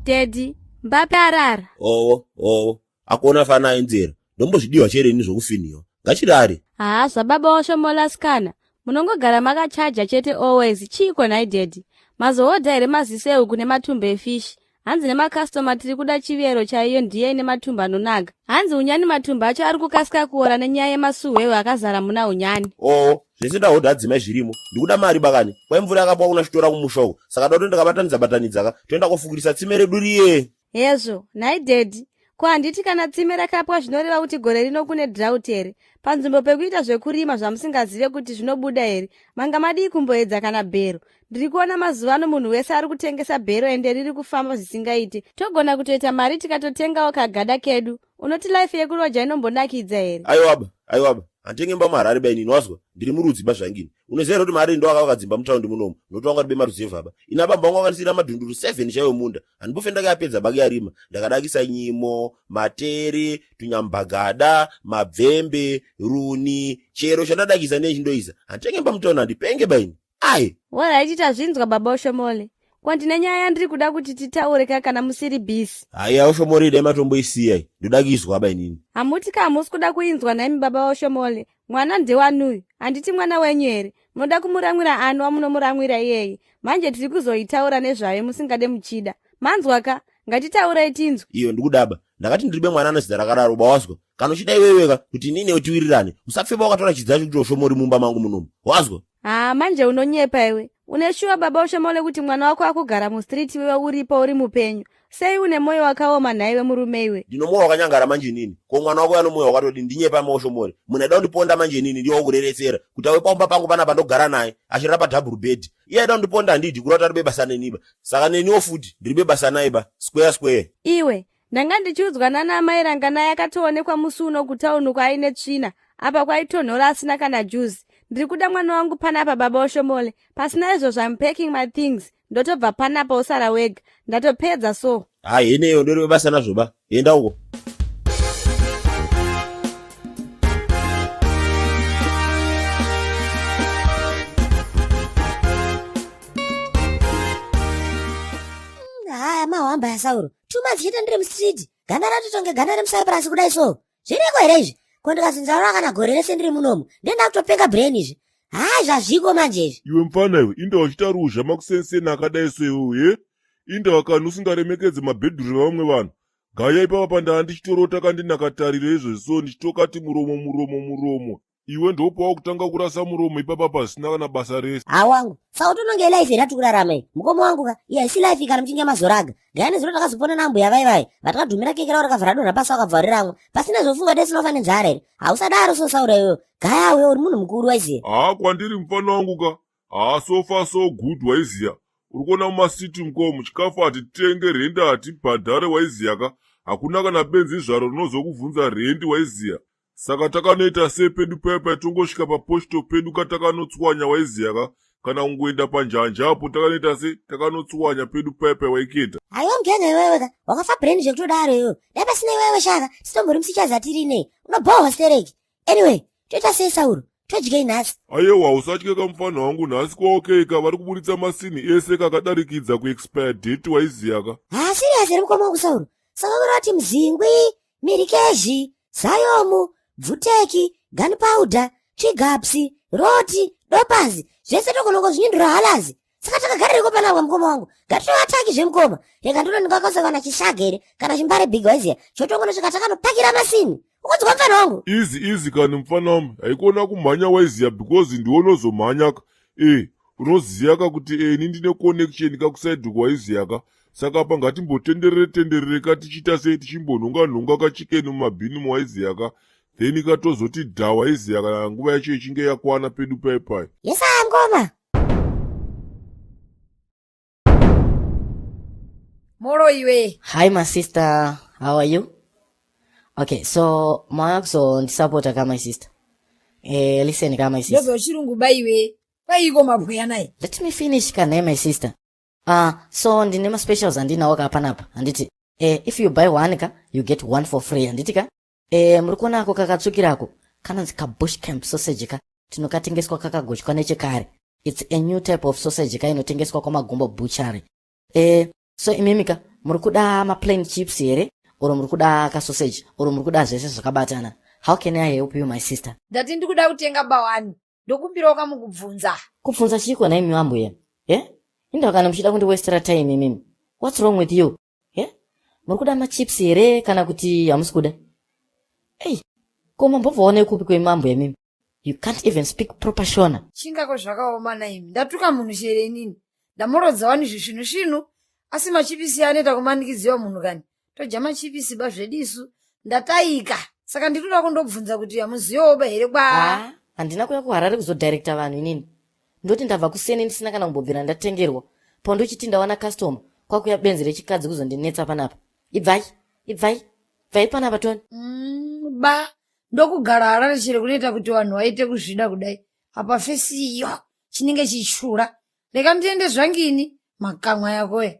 Daddy, Mbape arara. Owo, owo. Akuona fana ainzera. Ndombozvidiwa chere ini zvokufiniwa. Ngachirare. Haa zvababa washomola sikana. Munongogara makachaja chete always. Chiiko nhai daddy? Mazohodha here maziso ehuku nematumbu efish? Hanzi nemacustomer tiri kuda chivero chaiyo ndiye ine matumbu anonaka. Hanzi unyani matumbu acho ari kukasika kuora nenyaya yemasuhwewe akazara muna unyani. Oo, zvese ndahodha adzimai zvirimo. Ndikuda mari bakani. Kwai mvura yakabwa kuna chitora kumusha uko. Saka da kuti ndikabatanidza batanidza ka toenda kofukirisa tsime redu riye. Hezvo, nhai daddy. Ko handiti kana tsime rakapwa zvinoreva kuti gore rino kune drought here? Panzvimbo pekuita zvekurima zvamusingazive kuti zvinobuda here? Manga madii kumboedza kana bhero? Ndiri kuona mazuva ano munhu wese ari kutengesa bhero ende riri kufamba zvisingaite. Togona kutoita mari tikatotengawo kagada kedu. Unoti life yekuroja inombonakidza here? Aiwaba, aiwaba. Handitenge imba muHarare ba inini wazwa. Ndiri murudzi ba zvangini. Unoziva here kuti maHarare ndo akavaka dzimba mutaundi munomu. Nokuti wanga uri bemaruzevha ba. Ini abambo vangu vakandisiira madhunduru 7 chaiwo munda. Handimbofe ndakayapedza baki yarima. Ndakadakisa nyimo, matere, tunyambagada, mabvembe, runi, chero chandadakisa nechindoisa. Handitenge imba mutaundi handipenge ba ini. Ai. Horaiti tazvinzwa baba Oshomole. Ko ndine nyaya yandiri kuda kuti titaure ka kana musiri busy. Haiya Oshomole dai matomboisiya iyi. Ndoda kuizwa ba inini. Hamuti ka hamusi kuda kuinzwa nhaimi baba Oshomole. Mwana ndewanuyu. Handiti mwana wenyu here? Munoda kumuramwira ani wamunomuramwira iyeye? Manje tiri kuzoitaura nezvayo musingade muchida. Manzwa ka? Ngatitaurei tinzwe. Iyo ndikudaba. Ndakati ndiribe mwana ane zita rakadaro ba wazwa. Kana uchida iwewe ka kuti inini newe tiwirirane. Usapfeba wakatora chidza chekuti Oshomori mumba mangu munomu. Wazwa? Haa manje unonyepa iwe. Une shuwa baba Oshomole kuti mwana wako akugara mustreet iwewe uripo uri mupenyu. Sei une moyo wakaoma nhaiwe murume iwe? Ndino moyo wakanyangara manje inini. Ko mwana wako ano moyo wakatodi ndinyepa mai Oshomole. Munhu aida kundiponda manje inini ndiye wakureretsera kuti awe paumba pangu panapa ndogara naye achirara pa double bed. Iye aida kundiponda handidi kureva kuti aribe basa neniba. Saka neniwo futi ndiribe basa naye ba. Square square. Iwe Ndanga ndichiudzwa nana amai Ranganai akatoonekwa musi uno kutown uko aine tsvina apa kwaitonhora asina kana juzi. Ndiri kuda mwana wangu panapa baba Oshomole. Pasina izvozvo I'm packing my things ndotobva panapa usara wega. Ndatopedza so. Hayi heneyo ndoriwe basa nazvo ba. Enda uko. Haya mahwamba yaSauro. Too much chete ndiri mustreet. Ganda ratotonge ganda remucyprus kudai so. Zviriko here izvi? Ko ndikazinzarura kana gore rese ndiri munomu. Ndenda kutopenga brain izvi. Haa zvazviko manje izvi. Iwe mfana iwe, inda uchiita ruzha makusenseni akadai so iwewe ye? Inda kana usingaremekedze mabhedhuru evamwe vanhu. Gaya ipapa pandaa ndichitorota kandinaka tariro izvozvi so ndichitokati muromo muromo muromo. Iwe ndopawakutanga kurasa muromo ipapa pasina kana basa rese. Ha wangu, saka utononge life here atikurarama iyi? Mukoma wangu ka, iyi haisi life kana muchinge mazoraga. Gaya nezuro takazopona naambuya vai vai, vatakadhumira keke ravo rakabva radonha pasi vakabva variramwa. Pasina zvofunga dai tinofa nenzara here? Hausadaro so Sauro iwewe. Gaya uyo uri munhu mukuru waiziya. Haa kwandiri mufana wangu ka, haa so far so good waiziya. Uri kuona mumasiti mukomu chikafu hatitenge rendi hatibhadhare waiziya ka. Hakuna kana benzi zvaro rinozokubvunza rendi waiziya. Saka takanoita sei pedu paya paya tongosvika paposhito pedu katakanotswanya waiziya ka kana kungoenda panjanja apo takanoita sei takanotswanya pedu paya paya waiketa. Haiwa mugenge iwewe ka wakafa brain zvekutodaro iwewe dai pasina iwewe shaka sitombori musichazi atiri inei unobhohwa stereki anyway toita sei sauro todyei nhasi Ayewa usatye ka mufana wangu nhasi kwaokei ka vari kuburitsa masinhi ese kakadarikidza kuexpire date waiziya ka. Haa serious here mukoma wangu sauro saka kureva kuti mzingwi Mirikezhi, Zayomu, Bvuteki, Gunpowder, Tsvigapsi, Roti, Dopazi, zvese togonongozvinyindura halazi. Saka takagarireko panapa mukoma wangu. Ngatitovataki zvemukoma. Rega ndino ndingakwanisa kana chishaga here kana chimbare big waiziya. Chotongonosvika takanopakira masini. Ukunzwa mfana wangu? Easy easy kani mfana wami. Haikona kumhanya waiziya because ndiwe unozomhanya ka. Eh, unoziya ka kuti eh, ini ndine connection ka kuside uko waiziya ka. Saka apa ngatimbotenderere tenderere ka tichiita sei tichimbonhonga nhonga ka chicken mumabhini mowaiziya ka. Then ka tozoti dha waiziya kana nguva yacho ichinge yakwana pedu pai pai. Yes, ngoma. Moro iwe. Hi my sister, how are you? Okay, so mauya kuzondisapota ka my sister. Eh, listen ka my sister. Ndozwa chirungu ba iwe. Kwaiko mabhuya naye. Let me finish ka naye my sister. Ah, so ndine ma specials andinawo ka panapa. Handiti. Eh, if you buy one ka, you get one for free. Handiti ka? Eh, muri kuona ako kakatsvukirako kanonzi ka bush camp sausage ka tinokatengeswa kakagochwa nechekare. It's a new type of sausage ka inotengeswa kwamagumbo butchery. Eh, so imimi ka Muri kuda maplain chips here or muri kuda kasausage or muri kuda zvese zvakabatana? How can I help you, my sister? Ndati ndikuda kutenga bawani, ndokumbirawo kamukubvunza. Kubvunza chiiko nhaimi ambuya? Ye? Indawa kana muchida kundiwestera time imimi. What's wrong with you? Ye? Muri kuda machips here kana kuti hamusi kuda? Ei, ko mambobvawo kupi kwemambo yemimi? You can't even speak proper Shona. Chingako zvakaoma naimi, ndatuka munhu chere inini. Ndamorodza wani zvisvinu svinu, asi machipisi anoita kumanikidziwa munhu kani. Todya machipisi ba zvedisu, ndataika. Saka ndinoda kundobvunza kuti hamuziyowo ba here kwa. Ah, handina kuuya kuHarare kuzodirecta vanhu inini. Ndoti ndabva kuseni ndisina kana kumbobvira ndatengerwa. Pandochiti ndawana customer, kwakuya benzi rechikadzi kuzondinetsa panapa. Ibvai, ibvai, ibvai panapa Tony. Ba, ndokugara Harare chere kunoita kuti vanhu vaite kuzvida kudai. Apa fesi iyo chinenge chichura. Reka ndiende zvangini, makamwa yakoya.